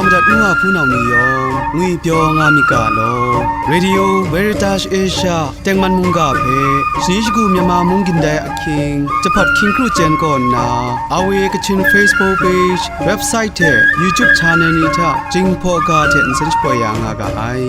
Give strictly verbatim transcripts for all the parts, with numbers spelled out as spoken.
Madat ngu a hpunau ni yawng ngwipyaw nga myit ga law. Radio Veritas Asia tengman mungga hpe shani shagu Myanmar mung gindai ahkying, jahpat hkying kru chyen kaw nna, A W A Kachin Facebook page, website hte YouTube channel ni hta Jinghpaw ga hte nsen shapoi ya nga ga ai.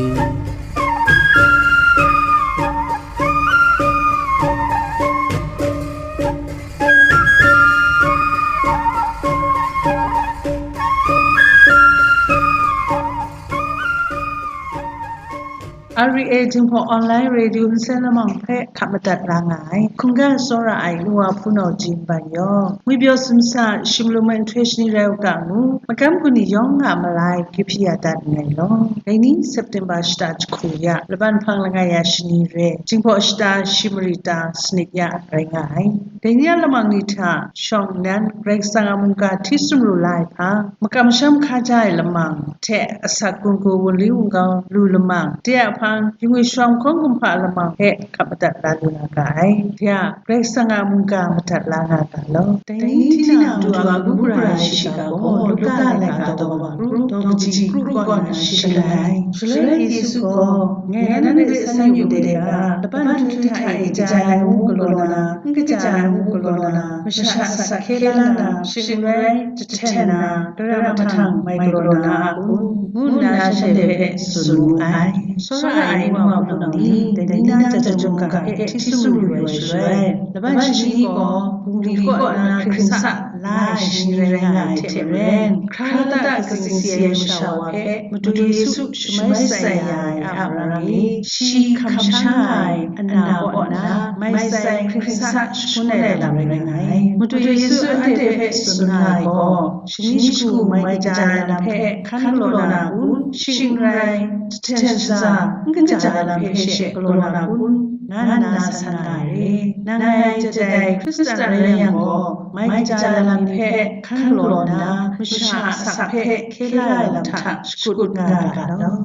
R V A Jinghpaw Online Radio nsen lamang hpe hkap madat la nga ai. Hkungga tsawra ai nu wa hpunau ji nban yawng, ngwipyaw sumsa, shimlum ai nhtoi shani rai u ga ngu, makam gun ni yawng a malai kyu hpyi ya dat nngai law. Dai ni September shata jahku ya, laban hpang langai ya shani re, Jinghpaw shata shi mari ta sanit ya rai nga ai. Dai ni a lamang ni hta shawng nnan Karai Kasang a mungga hti sumru la ai hpang, makam masham hkaja ai lamang hte asak gun-gu wunli wungau lu lamang, de a hpang, yingwi shawng hkawng kumhpa lamang hpe hkap madat la lu na ga ai. De a, Karai Kasang a mungga madat la nga ga law. Dai ni tinang du a kabu gara ai shiga gaw Luka laika daw wa kru, daw kaji kru kaw na shi galai. Shaloi Yesu gaw, "Ngai nanhte hpe san yu de ga, laban hta e kaja ai ngu galaw na, n kaja ai ngu galaw na, masha asak hkye la na, shing n rai jahten na, gara mahtang mai galaw na a kun?" ngu nna shanhte hpe tsun wu ai. Tsawra ai nu wa hpunau ni, dai ni na jahtum ga hpe hti sumru yu ai shaloi, laban shani gaw bungli kaw na hkring sa la ai shani rai nga ai hte maren, hkra lata katsing si ai masha wa hpe Madu Yesu shamai sai ya ai a marang e, shi hkam sha nga ai ana kaw na mai sai hkring sa shangun ai lam rai nga ai. Madu Yesu anhte hpe tsun nga ai gaw, shani shagu mai kaja ai lam hpe hkan galaw na kun, shing n rai, jahten shaza, n kaja ai lam hpe she galaw na kun, nga nna san nga ai re. Nang ngai jadai Hkristan rai yang gaw, mai kaja ai lam hpe hkan galaw nna, masha a asak hpe hkye la ai lam hta shakut nga ga law.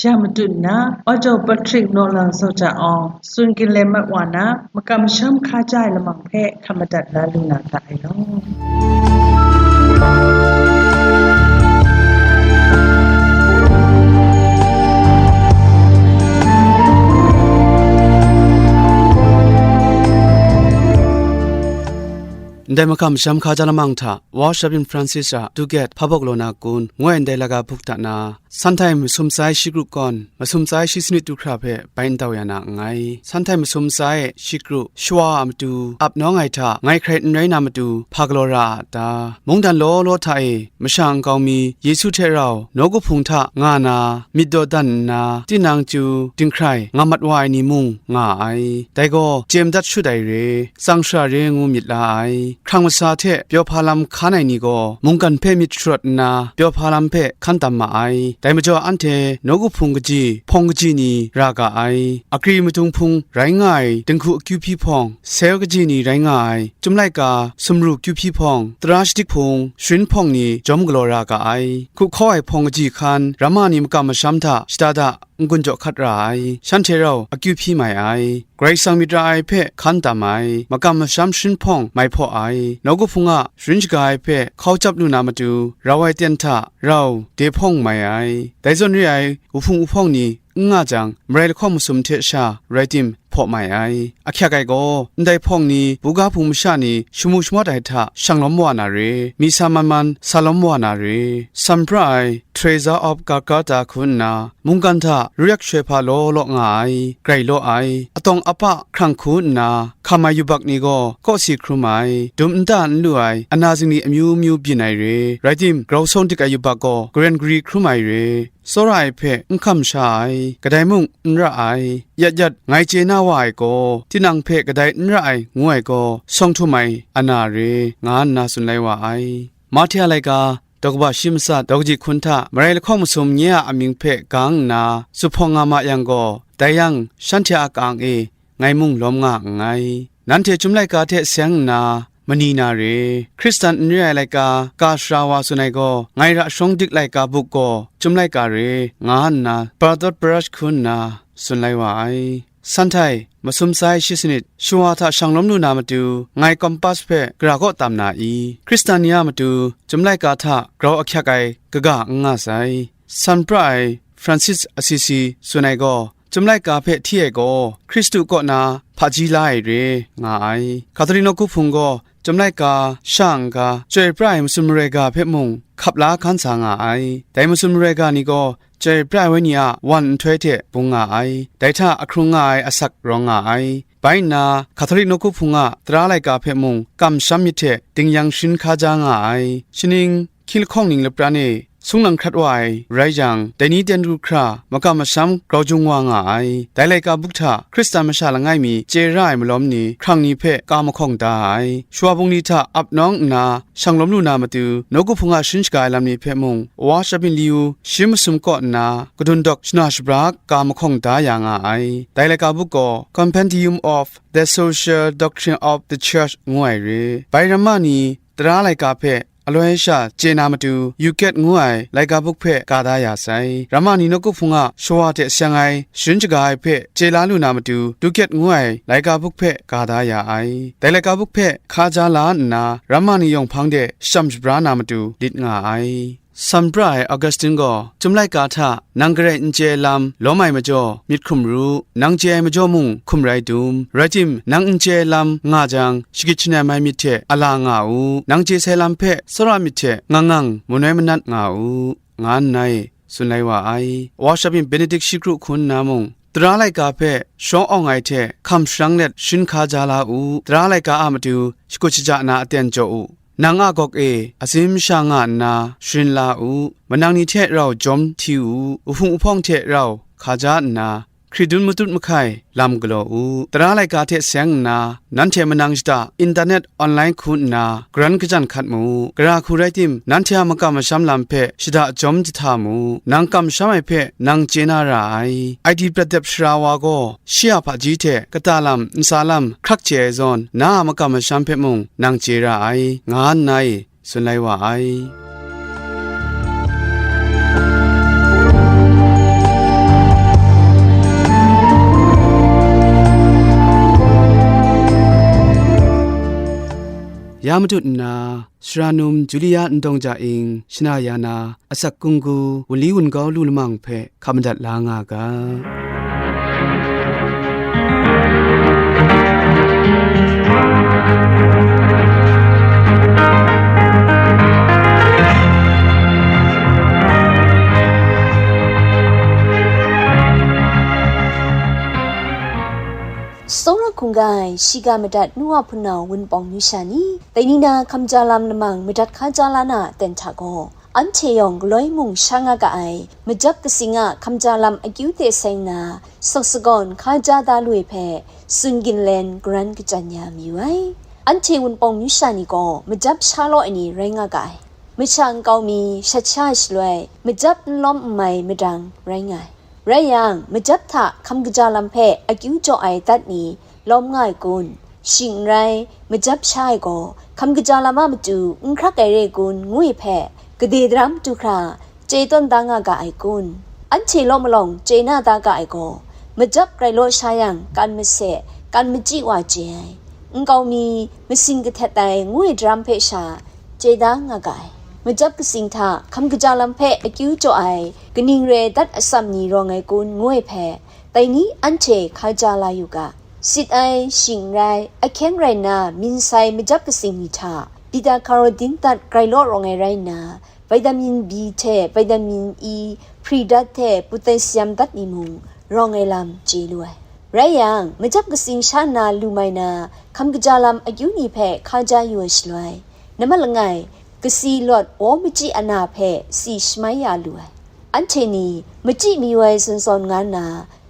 Ya matut nna, Author Patrick Naw Lang Sawja Awng, Tsun Ginlai Mat Wa na, Makam Masham Hkaja Ai Lamang hpe hkap madat la lu na ga ai law. Ndai Makam Masham Hkaja Lamang hta, Worship in Francis a Dugat Hpa Bawk Law Na Kun, ngu ai ndai laga buk hta na, Sanhtai masum tsa ai shi kru kawn, masum tsa ai shi sanit du hkra hpe bai n tau ya na nngai. Sanhtai masum tsa e shi kru, shawa a matu ap nawng ai hta ngai hkrai n rai na matu, hpa galaw ra a ta? Mungdan law law hta e masha nkau mi, Yesu hte rau nawku hpung hta nga na, myit dawdan nna, tinang chyu, dinghkrai nga mat wa ai ni mung nga ai. Dai gaw, chye madat shut ai re, tsang shara re ngu myit la ai. Hkrang masa hte pyaw hpa lam hkan ai ni gaw, mungkan hpe myit sharawt nna, pyaw hpa lam hpe hkan tam ma ai. Dai majaw, anhte nawku hpung kaji, hpawng kaji ni ra ga ai. Akri madung hpung rai nga ai dinghku akyu hpyi hpawng, sel kaji ni rai nga ai, Chyum laika sumru kyu hpyi hpawng, tara shadik hpung, sharin hpawng ni jawm galaw ra ga ai. Hku hkaw ai hpawng kaji hkan, ramma ni makam masham hta shada da n-gun jaw hkat ra ai, shanhte rau akyu hpyi mai ai. Karai Kasang myit ra ai hpe hkan tam ai, makam masham sharin hpawng mai hpaw ai, nawku hpung a sharin shaga ai hpe hkau chyap lu na matu, rau ai ten hta rau de hpawng mai ai. Dai zawn re ai, wuhpung wuhpawng ni n nga jang, marai lahkawng masum hte sha rai tim, hpaw mai ai. Ahkyak ai gaw, ndai hpawng ni, buga hpung masha ni shamu shamawt ai hta shang lawm wa na re, mi sa man man sa lawm wa na re, Sam pra ai Teresa of Calcutta hku nna, mungkan hta ruyak shoi hpa law law nga ai, grai law ai, atawng apa hkrang hku nna, hkam ai yubak ni gaw kawsi hkrum ai, dum nta n lu ai, ana zingli amyu myu byin ai re, rai tim, grau sawng dik ai yubak gaw garen gari hkrum ai re, tsawra ai hpe n hkam sha ai, kadai mung n ra ai, yat yat ngai chye na wa ai gaw, tinang hpe kadai n ra ai ngu ai gaw, sawng htum ai ana re, nga nna tsun lai wa ai. Mahte a laika, daw kaba shi matsat, daw kaji hkun hta, marai lahkawng masum nye a amying hpe gang nna, zuphpawng nga ma yang gaw, dai yang, shanhte a ka-ang e, ngai mung lawm nga nngai. Nanhte chyum laika hte seng nna mani na re. Hkristan n re ai laika ka sara wa tsun ai gaw, ngai ra shawng dik laika buk gaw chyum laika re, nga nna Bertolt Brecht hku nna tsun lai wa ai. Sanhtai, masum sai shi sanit, shawa hta shang lawm lu na matu, ngai kompas hpe gara kaw tam na i? Hkristan ni a matu, chyum laika hta grau ahkyak ai kaga n nga sai. San pra ai Francis Assisi tsun ai gaw, chyum laika hpe hti ai gaw, Hkristu kaw na hpaji la ai re, nga ai. Catholic nawku hpung gaw, chyum laika sha n-ga, chyoi pra ai masum maroi ga hpe mung hkap la hkan sa nga ai. Dai masum maroi ga ni gaw, chyoi pra ai wenyi a wan nhtoi hte bung nga ai. Dai hta ahkrung nga ai asak rawng nga ai. Bai nna, Catholic nawku hpung a tara laika hpe mung kamsham myit hte ding yang sharin hkaja nga ai. Shaning, hkying lahkawng ning lapran e sung lang hkrat wa ai rai yang, dai ni ten ru hkra makam masham grau jung wa nga ai. Dai laika buk hta Hkristan masha langai mi chye ra ai malawm ni hkrang ni hpe ka mahkawng da ai. Shawa bungli hta ap nawng nna shang lawm lu na matu, nawku hpung a sharin shaga ai lam ni hpe mung, Wa Shabin Liu shi masum kaw nna kadun dawk shana shabra ka mahkawng da ya nga ai. Dai laika buk gaw Compendium of the Social Doctrine of the Church ngu ai re. Bai ramma ni tara laika hpe aloi sha chye na matu, Yuket ngu ai laika buk hpe ka da ya sai. Ramma ni nawku hpung a shawa hte seng ai sharin shaga ai hpe chye la lu na matu, Duket ngu ai laika buk hpe ka da ya ai. Dai laika buk hpe hkaja la nna, ramma ni yawng hpang de sham shabra na matu lit nga ai. San pra ai Augustine gaw, chyum laika hta nang garai n chye ai lam lawm ai majaw, myit hkum ru, nang chye ai majaw mung hkum rai dum. Rai tim, nang n chye ai lam nga jang, shagit shanem ai myit hte a la nga u. Nang chye sai lam hpe tsawra myit hte ngang ngang manoi manat nga u, nga nngai, tsun lai wa ai. Wa Shabin Benedict shi kru hku nna mung, tara laika hpe shawng awng ai hte hkam sharang let sharin hkaja la u. Tara laika a matu shakut shaja na aten jaw u. Nang a gawk e, atsin masha nga nna sharin la u. Manang ni hte rau jawm hti u. Uhpung uhpawng hte rau hkaja nna, hkridun matut mahkai lam galaw u. Tara laika hte seng nna, nanhte manang shada, internet, online hku nna, garan kajan hkat mu. Gara hku rai tim, nanhte a makam masham lam hpe shada jawm jahta mu. Nang kamsham ai hpe nang chye na ra ai. Ai di prat dep sara wa gaw, shi a hpaji hte kata lam, ntsa lam, hkrak chye ai zawn, na a makam masham hpe mung nang chye ra ai, nga nngai, tsun lai wa ai. Ya matut nna, Sara num Julia Ndawng Ja Ing, shana ya na, asak kunggu, wunli wungau lu lamang hpe hkap madat la nga ga. Tsawra hkungga ai, shiga madat nu a hpunau wunpawng myu sha ni, dai ni na hkamja lam lamang madat hkaja la na a ten hta gaw, anhte yawng galoi mung sha nga ga ai, majap katsing a hkamja lam akyu hte seng na, sawk sagawn hkaja da lu ai hpe, tsun ginlen garan kachyan ya mayu ai. Anhte wunpawng myu sha ni gaw majap sha law ai ni rai nga ga ai. Masha nkau mi shat sha ai shaloi, majap n lawm n mai madang rai nga ai. Rai yang, majap hta hkam kaja lam hpe akyu jaw ai dat ni lawm nga ai kun? Shing n rai, majap sha ai gaw, hkam kaja lam a matu n hkrak ai re kun, ngu ai hpe, gade daram matu hkra, chye tawn da nga ga ai kun? Anhte law malawng chye na da ga ai gaw, majap grai law sha yang, kan mase, kan machyi wa chye ai. Nkau mi, masin kahtet ai, ngu ai daram hpe sha, chye da nga ga ai. Majap katsing hta hkam kaja lam hpe akyu jaw ai kaning re dat atsam ni rawng ai kun, ngu ai hpe, dai ni anhte hkaja la yu ga. Sit ai, shing n rai, ahkyen rai nna, min sai majap katsing ni hta, beta carotene dat grai law rawng ai rai nna, vitamin B hte vitamin E, hpri dat hte potassium dat ni mung rawng ai lam chye lu ai. Rai yang, majap katsing sha nna lu mai na hkam kaja lam akyu ni hpe hkaja yu ai shaloi, nambat langai, kasi lawt waw machyi ana hpe si shamai ya lu ai. Anhte ni machyi mayu ai zawn zawn nga nna,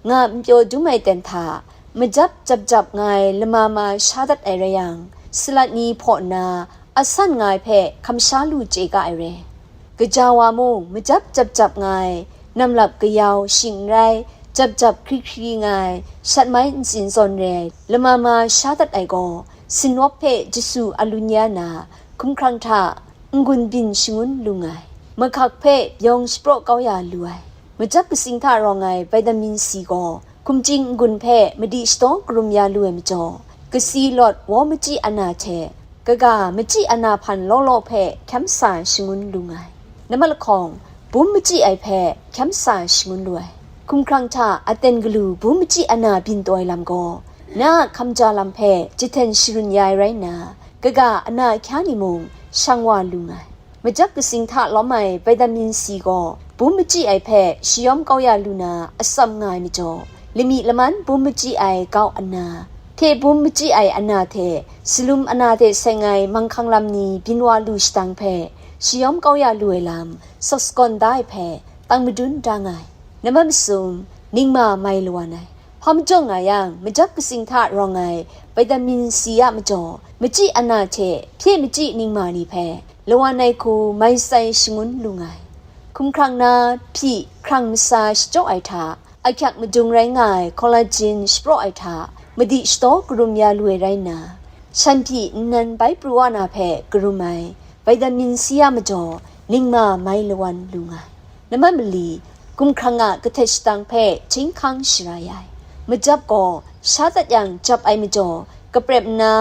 nga n pyaw dum ai ten hta, majap jap jap nga ai lama ma sha dat ai rai yang, salat ni hpaw nna, asan nga ai hpe hkam sha lu chye ga ai re. Kaja wa mung majap jap jap nga ai, namlap kayau, shing n rai, jap jap hkri hkri nga ai shat mai ntsin zawn re ai lama ma sha dat ai gaw, sinwap hpe jasu alun ya na, hkumhkrang hta n-gun byin shangun lung ai, mahkak hpe byawng shapraw kau ya lu ai, majap kasing hta rawng ai vitamin C gaw hkumcing n-gun hpe madi shadaw karum ya lu ai majaw, kasi lawt waw machyi ana hte kaga machyi ana hpan law law hpe hkyam sa shangun lung ai. Nambat lahkawng, bum machyi ai hpe hkyam sa shangun lu ai. Hkumhkrang hta aten galu bum machyi ana byin taw ai lam gaw, na a hkamja lam hpe jahten sharun ya ai rai nna, kaga ana ahkya ni mung shang wa lung ai. Majap kasing hta lawm ai vitamin C gaw bum machyi ai hpe shayawm kau ya lu na atsam nga ai majaw, lami laman bum machyi ai kau ana, hte bum machyi ai ana hte salum ana hte seng ai manghkang lam ni byin wa lu shadang hpe shayawm kau ya lu ai lam, sawk sagawn da ai hpe tang madun da nga ai. Nambat masum, ningma mai lawan ai. Hpa majaw nga yang, majap kasing hta rawng ai vitamin C a majaw, machyi ana hte hpye machyi ningma ni hpe lawan ai hku mai sai shangun lung ai. Hkumhkrang na hpyi hkrang masa shachyaw ai hta, ahkyak madung rai nga ai collagen shapraw ai hta, madi shadaw karum ya lu ai rai nna, shan hpyi nnan bai pru wa na hpe karum ai vitamin C a majaw, ningma mai lawan lu nga ai. Nambat mali, hkumhkrang a kahtet shadang hpe hkying hkang shara ya ai. Majap gaw sha dat yang jap ai majaw, kaprep nna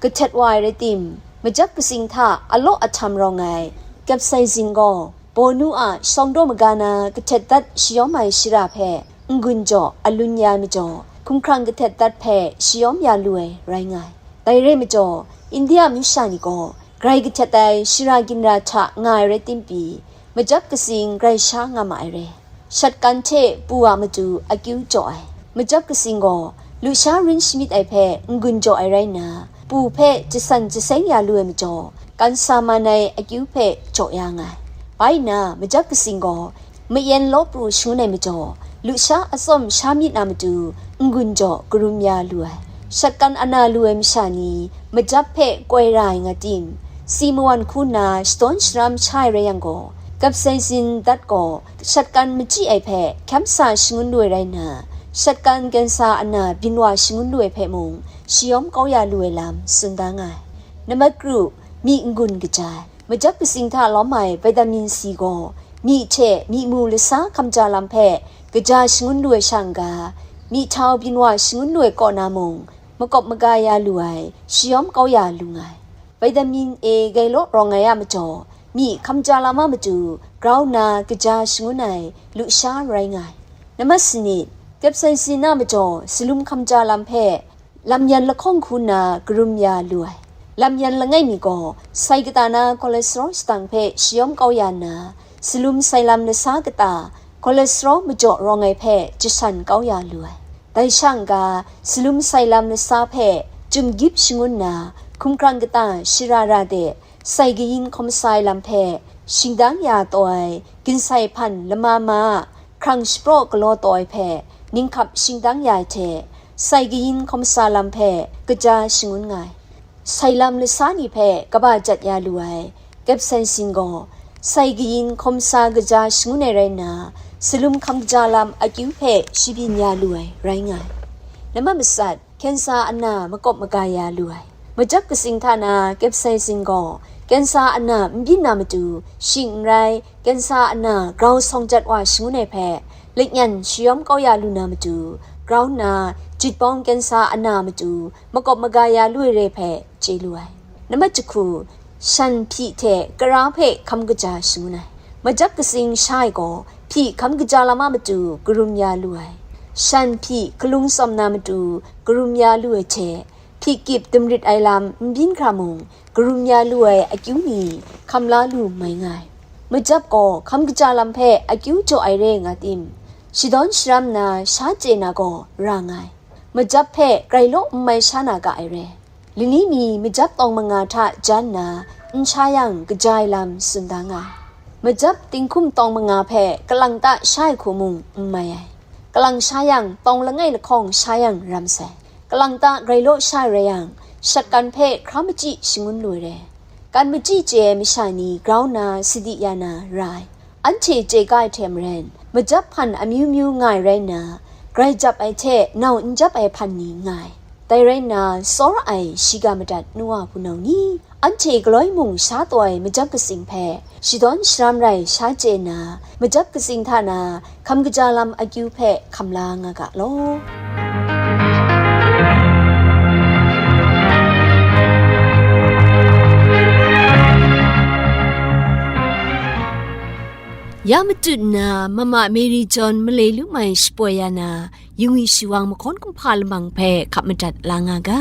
kahtet wa ai rai tim, majap kasing hta alaw ahtam rawng ai capsaicin gaw, bawnu a shawng daw maga na kahtet dat shayawm ai shara hpe n-gun jaw alun ya ai majaw, hkumhkrang kahtet dat hpe shayawm ya lu ai rai nga ai. Dai re majaw, India masha ni gaw grai kahtet ai shara ginra hta nga ai rai tim pyi, majap kasing grai sha nga ma ai re. Shatkan hte pu a matu akyu jaw ai. Majap kasing gaw lusha rin shamyit ai hpe n-gun jaw ai rai nna, pu hpe jasan jaseng ya lu ai majaw, kansa man ai akyu hpe jaw ya nga ai. Bai nna, majap kasing gaw mayen law pru shangun ai majaw, lusha atsawm sha myit na matu n-gun jaw karum ya lu ai. Shatkan ana lu ai masha ni majap hpe koi ra ai nga tim, si mawan hku nna shadawn sharam sha ai rai yang gaw, capsaicin dat gaw shatkan machyi ai hpe hkyam sa shangun lu ai rai nna, shatkan kansa ana byin wa shangun lu ai hpe mung shayawm kau ya lu ai lam tsun da nga ai. Nambat kru, myi n-gun kaja ai. Majap kasing hta lawm ai vitamin C gaw, myi hte myi mu lasa hkamja lam hpe kaja shangun lu ai sha n-ga, myihtau byin wa shangun lu ai kaw na mung, makawp maga ya lu ai, shayawm kau ya lu nga ai. Vitamin A gai law rawng ai a majaw, myi hkamja lam a matu grau nna kaja shangun ai lusha rai nga ai. Nambat sanit, capsaicin a majaw salum hkamja lam hpe lam yan lahkawng hku nna karum ya lu ai. Lam yan langai mi gaw sai kata na cholesterol shadang hpe shayawm kau ya nna, salum sai lam lasa kata cholesterol majaw rawng ai hpe jashan kau ya lu ai. Dai sha n-ga, salum sai lam lasa hpe chyum gyip shangun nna, hkumhkrang kata shara ra de, sai kayin hkawm sa ai lam hpe shingdang ya taw ai ginsai hpan lama ma a hkrang shapraw galaw taw ai hpe ninghkap shingdang ya ai hte, sai kayin hkawm sa lam hpe kaja shangun nga ai. Sai lam lasa ni hpe kaba jat ya lu ai capsaicin gaw, sai kayin hkawm sa kaja shangun ai rai nna, salum hkam kaja lam akyu hpe shabyin ya lu ai rai nga ai. Nambat matsat, kansa ana makawp maga ya lu ai. Majap kasing hta na capsaicin gaw, kansa ana n byin na matu, shing n rai, kansa ana grau sawng jat wa shangun ai hpe, lanyan shayawm kau ya lu na matu, grau nna, jitbawng kansa ana matu, makawp maga ya lu ai re hpe chye lu ai. Nambat jahku, shan hpyi hte kara hpe hkam kaja shangun ai. Majap kasing sha ai gaw, hpyi hkam kaja lam a matu karum ya lu ai. Shan hpyi hkalung tsawm na matu karum ya lu ai hte, hpyi kyip dumrit ai lam n byin hkra mung, karum ya lu ai akyu ni hkam la lu mai nga ai. Majap gaw hkam kaja lam hpe akyu jaw ai re nga tim, shadawn sharam na sha chye na gaw ra nga ai. Majap hpe grai law n mai sha na ga ai re. Lani mi majap tawng manga hta jan nna n sha yang kaja ai lam tsun da nga ai. Majap tinghkum tawng manga hpe kalang ta sha ai hku mung n mai ai. Kalang sha yang, tawng langai lahkawng sha yang ram sai. Kalang ta grai law sha ai rai yang, shatkan hpe hkra machyi shangun lu ai re. Kan machyi chye ai masha ni grau nna sadi ya na ra ai. Anhte chye ga ai hte maren, majap hpan amyu myu nga ai rai nna, grai jap ai hte nau n jap ai hpan ni nga ai. Dai rai nna, tsawra ai shiga madat nu wa hpunau ni, anhte galoi mung sha taw ai majap katsing hpe shadawn sharam rai sha chye nna, majap katsing hta na hkam kaja lam akyu hpe hkam la nga ga law. Ya matut nna, Mama Mary John malai lu mai shapoi ya na, yungwi shiwang mahkawn kumhpa lamang hpe hkap madat la nga ga.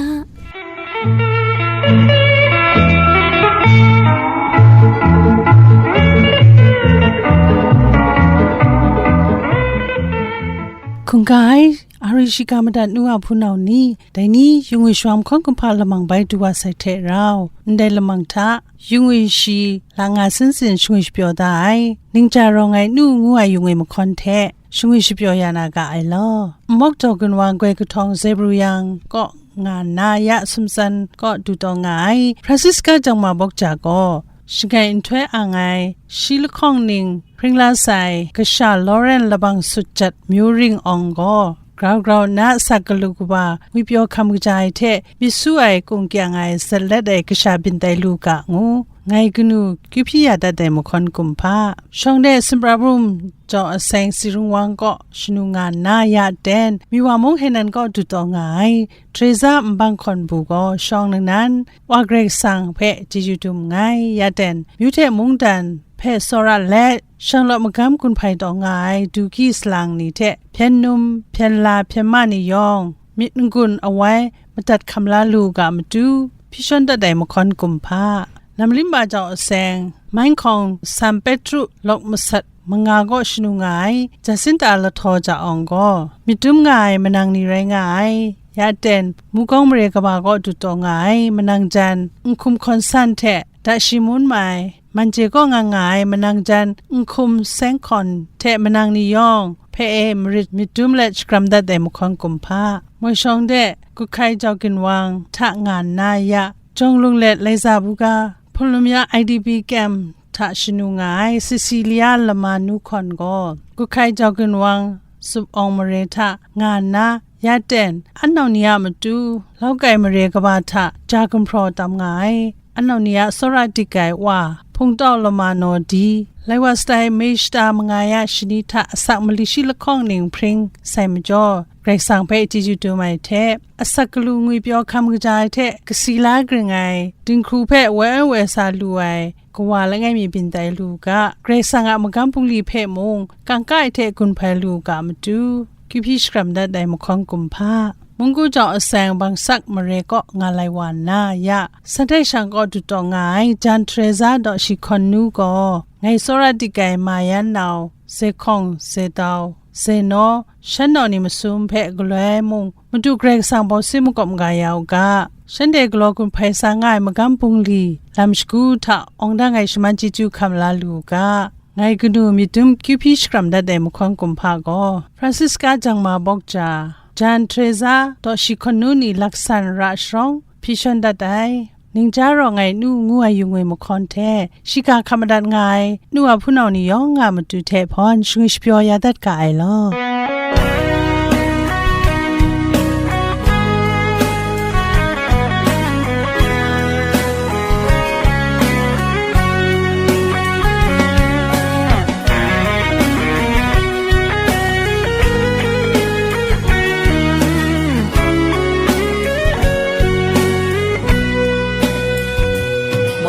Hkungga ai, Ari shiga madat nu a hpunau ni, dai ni yungwi shiwang mahkawn kumhpa lamang bai du wa sai hte rau, ndai lamang hta, yungwi shi la nga sin sin shangwi shapyaw da ai, ningja rawng ai nu ngu ai yungwi mahkawn hte shangwi shapyaw ya na ga ai law, Nmawk Daw Gun Wang Goi Kahtawng Zebruyang kaw nga nna ya sumtsan kaw du taw nga ai, Francisca Jangma Bawkja gaw, shangai nhtoi ang ai, shi lahkawng ning hpring la sai, kasha Lauren labang sut jat myu ring awng gaw, grau grau nna asak galu kaba ngwipyaw hkam kaja ai hte myit su ai kung kyang ai zatlet ai kasha byin tai lu ga ngu, ngai kanu kyu hpyi ya dat ai mahkawn kumhpa. Shawng de Sumprabum Jawng Aseng Sirung Wang kaw shanu nga nna ya ten, Miwa mung Henan kaw du taw nga ai, Teresa Nbang Hkawn Bu gaw shawng ningnan, Wa Karai Kasang hpe chyeju dum nngai, ya ten, myu hte mungdan hpe tsawra let, shanglawt magam gun hpai taw nga ai Duki salang ni hte hpyen num, hpyen la, hpyen ma ni yawng, myit n-gun awai madat hkam la lu ga matu, hpyi shawn dat ai mahkawn kumhpa. Namlim Ba Jawng Aseng, Mai Hkawng San Petru lawk masat manga kaw shanu nga ai, Jacinta Lahtaw Ja Awng gaw, myit dum nga ai manang ni rai nga ai, ya ten, Mukawng mare kaba kaw du taw nga ai manang jan, Nhkum Hkawn San hte, Dashi Mun Mai, Manje kaw nga nga ai manang jan, Nhkum Seng Hkawn hte manang ni yawng, hpe e marit myit dum let shakram dat ai mahkawn kumhpa. Moi Shawng de, Guhkai Jau Ginwang hta nga nna ya, Jawng Lunglet Laiza Buga, Hpunlum Ya I D P Camp hta shanu nga ai Cecilia Lama Nu Hkawn gaw, Guhkai Jau Ginwang Zup Awng Mare hta nga nna, ya ten, anau ni a matu, Laukai Mare kaba hta ja gumhpraw tam nga ai, anau ni a tsawra dik ai wa, Hpungtau Lama Naw Di, Laiwa Stai Mei Shata Manga Ya Shani hta asak mali shi lahkawng ning hpring sai majaw, Karai Kasang hpe chyeju dum ai hte, asak galu ngwipyaw hkam kaja ai hte kasi la gring ai, dinghku hpe woi woi sa lu ai, kawa langai mi byin tai lu u ga, Karai Kasang a magam bungli hpe mung kangka ai hte gun hpai lu u ga matu, kyu hpyi shakram dat ai mahkawn kumhpa. Munggu Jawng Aseng Bangsak Mare kaw nga lai wa nna ya, Santai Shang kaw du taw nga ai Jan Teresa Daw Shi Hkawn Nu gaw, ngai tsawra dik ai Mayan nau, Zehkawng, Zedau, Zehnaw, shan nau ni masum hpe galoi mung, Madu Karai Kasang baw si makawp maga ya u ga, shanhte galaw gun hpai sa nga ai magam bungli, lam shagu hta awng dang ai shaman chyeju hkam la lu u ga, ngai kanu myit dum kyu hpyi shakram dat ai mahkawn kumhpa gaw, Francisca Jangma Bawkja, Jan Teresa Daw Shi Hkawn Nu ni laksan ra sharawng hpyi shawn dat ai, Ningja Rawng Ai Nu ngu ai yung ai mahkawn hte, shiga hkap madat nga ai nu wa hpunau ni yawng a matu hte hpawn shangwi shapyaw ya dat ga ai law.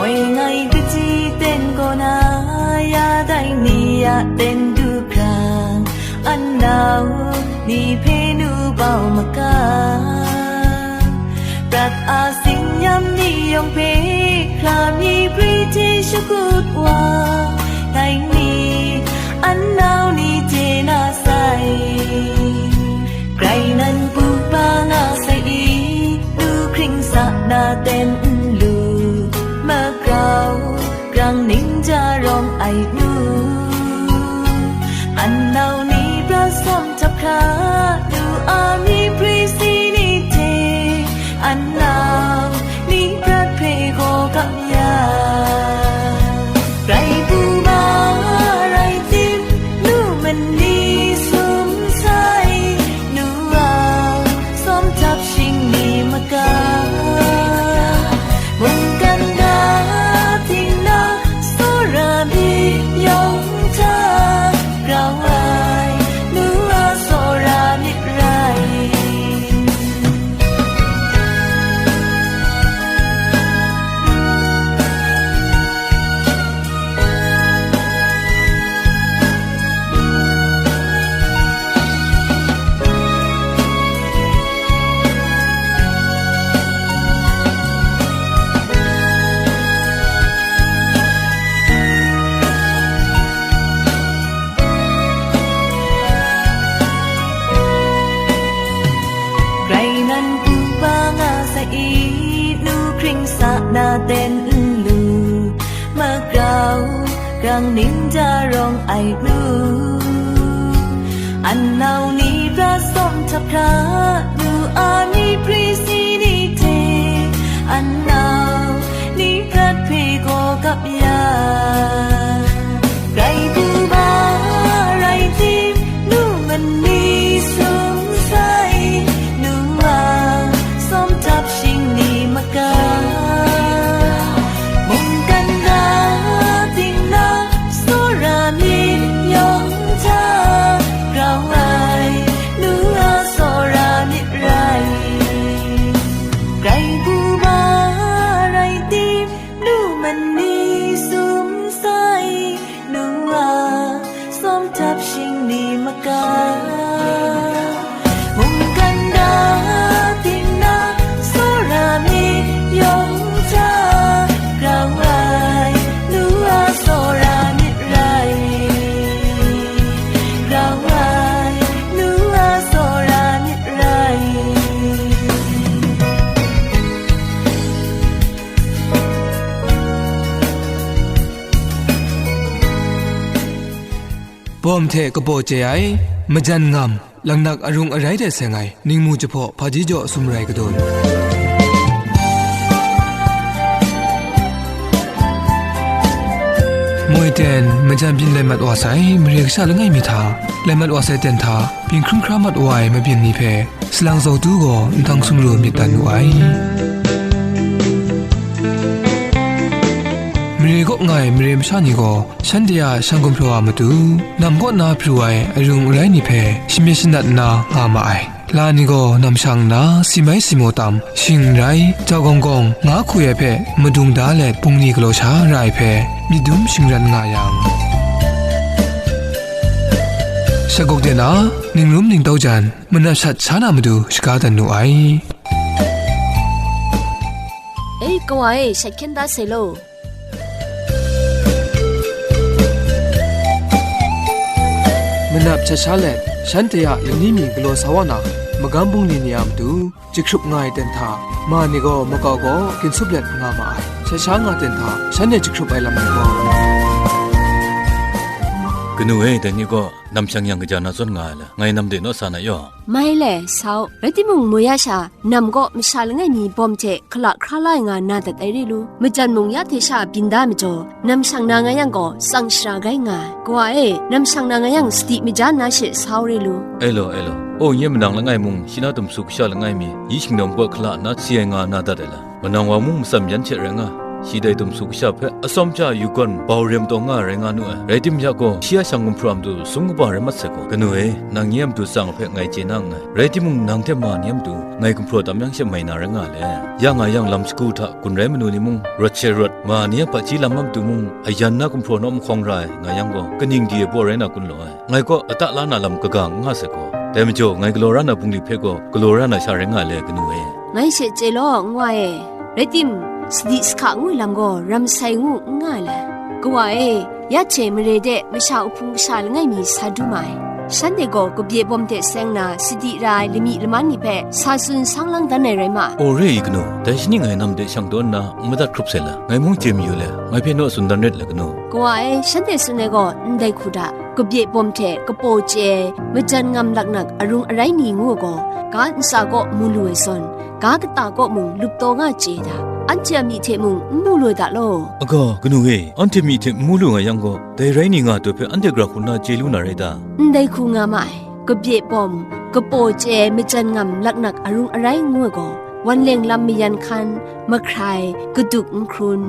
Moi ngai kaji ten kaw na ya dai ni ya ten du hkra, an nau ni hpe nu bau maga. Prat a sing-yam ni yawng hpe hkra mi pri hte shakut wa, dai ni an nau ni chye na sai. Grai nan pu pa nga sai i, nu hkring sa na ten n lu, magrau grang ningja rawng ai nu. An nau ni prat sam htap hkra, nu a mi pri si ni hte, an nau ni prat hpe gaw kam ya. Rai pu ma rai tim, nu mani sum sai, ten n lu, magrau, grang ning ja rawng ai lu, anau ni pra sawm htap hkra, nu a ni pri si ni hte, anau ni prat hpe gaw kap ya. Grai bu ma rai tim, nu mani sum sai, nu a sawm htap shing ni maka, mungkan na ting na, tsawra myit yawng hta grau ai, nu a tsawra myit rai. Grai bu ma rai tim, nu mani sum sai, nu a sawm htap shing ni maka, mungkan na ting na, tsawra myit yawng hta grau ai, nu a tsawra myit rai. Grau ai, nu a tsawra myit rai. Bawm hte kabaw chye ai, majan ngam, laknak arung arai de seng ai, ningmu jahpaw hpaji jaw sumrai kadun. Moi ten, majan byin lai mat wa sai, mare kasha langai mi hta, lai mat wa sai ten hta, byin hkrum hkra mat wa ai mabyin ni hpe, Salang Zawtu gaw nhtang sumru myit dan wu ai. Mare kaw nga ai mare masha ni gaw shanhte a shang gumhpraw a matu, nam kaw na pru ai arung arai ni hpe shamyit shanat nna nga ma ai. La ni gaw nam shang nna si mai si maw tam, shing n rai, jau gawng gawng, nga hku ai hpe madung da let bungli galaw sha ra ai hpe myit dum shingran nga yang, shagawk de na, ningrum ningtau jan, manat shat sha na matu shaga dan nu ai. E, kawa e, shat hkyen da sai law. Manat shat sha let, shanhte a lani mi galaw sa wa na, magam bungli ni a matu, jahkrup nga ai ten hta, ma ni gaw makau gaw ginsup let nga ma ai. Shat sha nga ten hta, shanhte jahkrup ai lam ni gaw. Kanu e, dai ni gaw, nam shang yang kaja na zawn nga ai le, ngai nam de naw sa na yaw. Mai le, sau, rai timung, moi ya sha, nam gaw masha langai mi bawm hte hkala hkra la ai nga na dat ai re lu, majan mung ya hte sha byin da majaw, nam shang na nga yang gaw, tsang shara gai nga ai. Kawa e, nam shang na nga yang sadi maja nna she sau re lu. Ai law, ai law. O, nye manang langai mung, shi na dumsu kasha langai mi, yi shingnawm kaw hkala nna si ai nga na dat ai la. Manang wa mung matsam yan hte rai nga, shi dai dumsu kasha hpe atsawm ja yu gawn bau rem taw nga rai nga nu ai. Rai tim ya gaw, shi a shang gumhpraw a matu sum kaba rai mat sai gaw, kanu e, nang nye a matu tsang hpe ngai chye na nngai. Rai timung, nang hte ma ni a matu ngai gumhpraw tam yang she mai na rai nga le. Ya nga yang lam shagu hta gun rai manu ni mung, rawt she rawt, ma ni a hpaji lam a matu mung, ayan na gumhpraw naw mahkawng ra ai nga yang gaw, kaning di ai baw rai na kun law ai. Ngai kaw ata la na lam kaga n nga sai gaw, dai majaw ngai galaw ra na bungli hpe gaw galaw ra na sha rai nga le, kanu e. Ngai she chye law, n wa e. Rai tim, sadi sahka ngu ai lam gaw ram sai ngu n nga ai le. Kawa e, ya hte mare de masha uhpung kasha langai mi sa du ma ai. Shanhte gaw kabye bawm hte seng na sadi ra ai lami laman ni hpe sa tsun sang lang dan ai rai ma ai. O, re i kanu, dai shani ngai nam de shang taw nna n madat hkrup sai la, ngai mung chye mayu le, ngai hpe naw tsun dan ret le kanu. Kawa e, shanhte tsun ai gaw ndai hku da, kabye bawm hte kapaw chye ai, majan ngam laknak arung arai ni ngu ai gaw, ga ntsa kaw mu lu ai zawn, ga kata kaw mung lup taw nga chye ai da, anhte a myi hte mung n mu lu ai da law. Aga, kanu e, anhte myi hte n mu lu nga yang gaw, dai rai ni nga ai hpe anhte gara hku nna chye lu na rai ta? Ndai hku nga ma ai. Kabye bawm, kapaw chye ai majan ngam laknak arung arai ngu ai gaw, wanleng lam mayan hkan, mahkrai, kaduk nhkrun,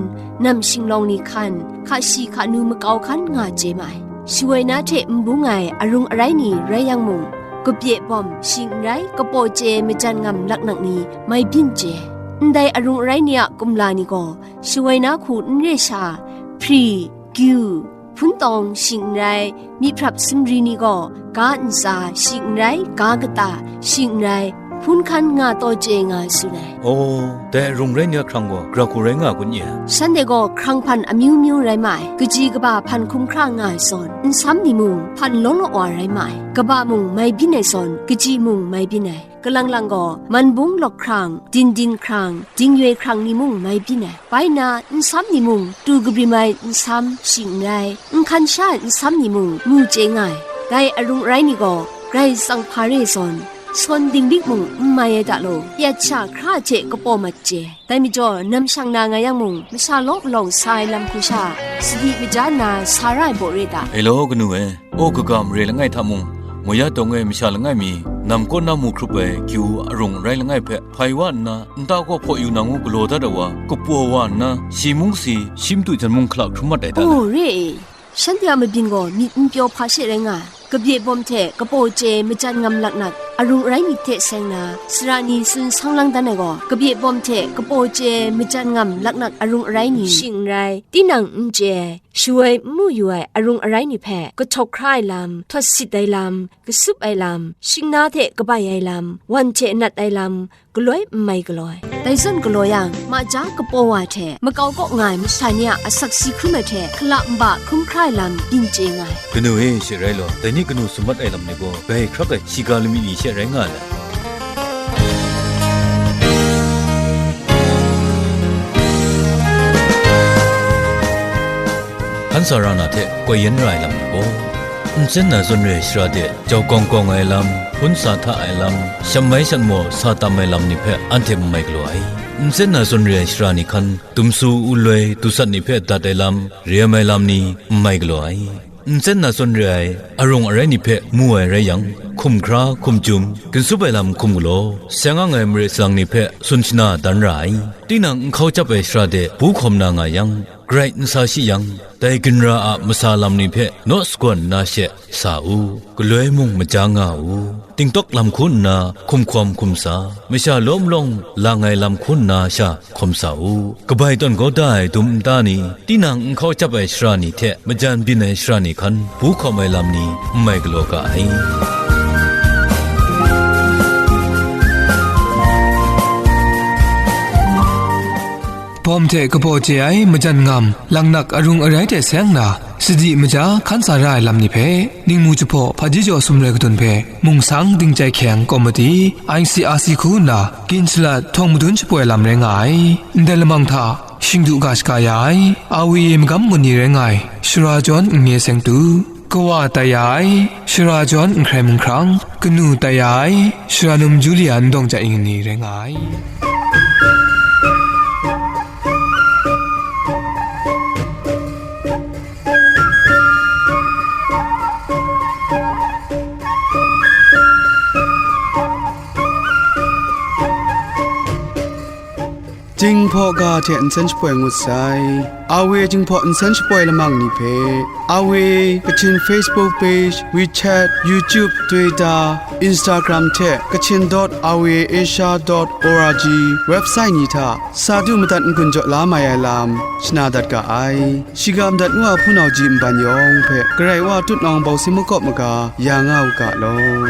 nam shinglawng ni hkan, hka shi hka nu makau hkan nga chye ma ai. Shawoi na hte n bung ai arung arai ni rai yang mung, kabye bawm, shing n rai, kapaw chye ai majan ngam laknak ni mai byin chye ai. Ndai arung arai ni a kumla ni gaw, shawoi na hku n re sha, hpri, gyu, hpun tawng, shing n rai, myi hprap sumri ni gaw, ga ntsa, shing n rai, ga kata, shing n rai, hpun hkan nga taw chye nga ai tsun ai. Aw, dai arung rai ni a hkrang gaw, gara hku rai nga ai kun nye? Shanhte gaw hkrang hpan amyu myu rai ma ai, kaji kaba hpan hkum hkra nga ai zawn, nsam ni mung hpan law law wa rai ma ai, kaba mung mai byin ai zawn, kaji mung mai byin ai. Kalang lang gaw, manbung lawk hkrang, dindin hkrang, dingyoi hkrang ni mung mai byin ai. Bai nna, nsam ni mung, tu kabrim ai nsam shing n rai, nhkan sha ai nsam ni mung mu chye nga ai. Dai arung arai ni gaw, Karai Kasang hpa re zawn, sawn dinglik mung n mai ai da law, yat sha hkra hte kapaw mat chye. Dai majaw, nam shang na nga yang mung, masha law malawng sa ai lam hku sha, sadi maja nna sa ra ai baw re da. E law, kanu e, aw kaga mare langai hta mung, Moya dawng e masha langai mi, nam kaw na mu hkrup ai kyu arung arai langai hpe hpai wa nna, nta kaw hpaw yu na ngu galaw dat ai wa, kapaw wa nna, shi mung si, shi matu jan mung hkala hkrum mat ai ta na? Aw, re e. Shanhte a mabyin gaw myit n pyaw hpa she rai nga ai. Kabye bawm hte kapaw chye majan ngam laknak arung arai myit hte seng na, sara ni tsun sang lang dan ai gaw, kabye bawm hte kapaw chye majan ngam laknak arung arai ni shing n rai, tinang n chye ai, shu ai n mu yu ai arung arai ni hpe kahtawk hkra ai lam, htawt sit ai lam, kasup ai lam, shingna hte kabai ai lam, wan hte nat ai lam, galoi n mai galaw ai. Dai zawn galaw yang, maja kapaw wa hte makau kaw nga ai masha ni a asak si hkrum ai hte, hkala nba hkrum hkra ai lam byin chye nga ai. Kanu e, she rai law, dai ni kanu summat ai lam ni gaw, bai hkrak ai shiga lami ni she rai nga ai. Hkan sa ra na hte koi yan ra ai lam ni gaw, nsen na zawn re ai shara de jau kawng kawng ai lam, hpun sa hta ai lam, shat mai shat maw sa tam ai lam ni hpe anhte n mai galaw ai. Nsen na zawn re ai shara ni hkan, dumsu uloi dusat ni hpe dat ai lam, rem ai lam ni n mai galaw ai. Nsen na zawn re ai arung arai ni hpe mu ai rai yang, hkum hkra, hkum jum, ginsup ai lam hkum galaw, seng ang ai mare salang ni hpe tsun shana dan ra ai. Tinang nhkau chyap ai shara de bu hkawm na nga yang, Karai n sa shi yang, dai ginra a masa lam ni hpe naw sagawn nna she sa u, galoi mung maja nga u, tingtawk lam hku nna hkum hkawm hkum sa, masha lawm lawng lang ai lam hku nna sha hkawm sa u, kabai tawn kau da ai dum nta ni, tinang nhkau chyap ai shara ni hte majan byin ai shara ni hkan bu hkawm ai lam ni n mai galaw ga ai. Bawm hte kabaw chye ai majan ngam, langnak arung arai hte seng na, sadi maja hkan sa ra ai lam ni hpe, ningmu jahpaw hpaji jaw sumrai kadun hpe, mungsang dingchai hkyeng komati, I C R C hku nna, gin shalat htawng madun shapoi lam rai nga ai. Ndai lamang hta, shingdu ga shaga ya ai, A W A magam gun ni rai nga ai, Shara Jawn N Nge Seng Tu, Kawa tai ya ai, Shara Jawn N Hkrai Mung Hkrang, kanu tai ya ai, Shara Num Julia Ndawng Ja Ing ni rai nga ai. Jinghpaw ga hte nsen shapoi ngut sai. A W A Jinghpaw nsen shapoi lamang ni hpe, A W A Kachin Facebook page, WeChat, YouTube, Twitter, Instagram hte Kachin dot R W A Asia dot O R G website ni hta sa du madat n-gun jaw la mai ai lam shana dat ga ai. Shiga madat ngu a hpunau ji nban yawng hpe Karai Wa tutnawng bawsing makawp maga ya nga u ga law.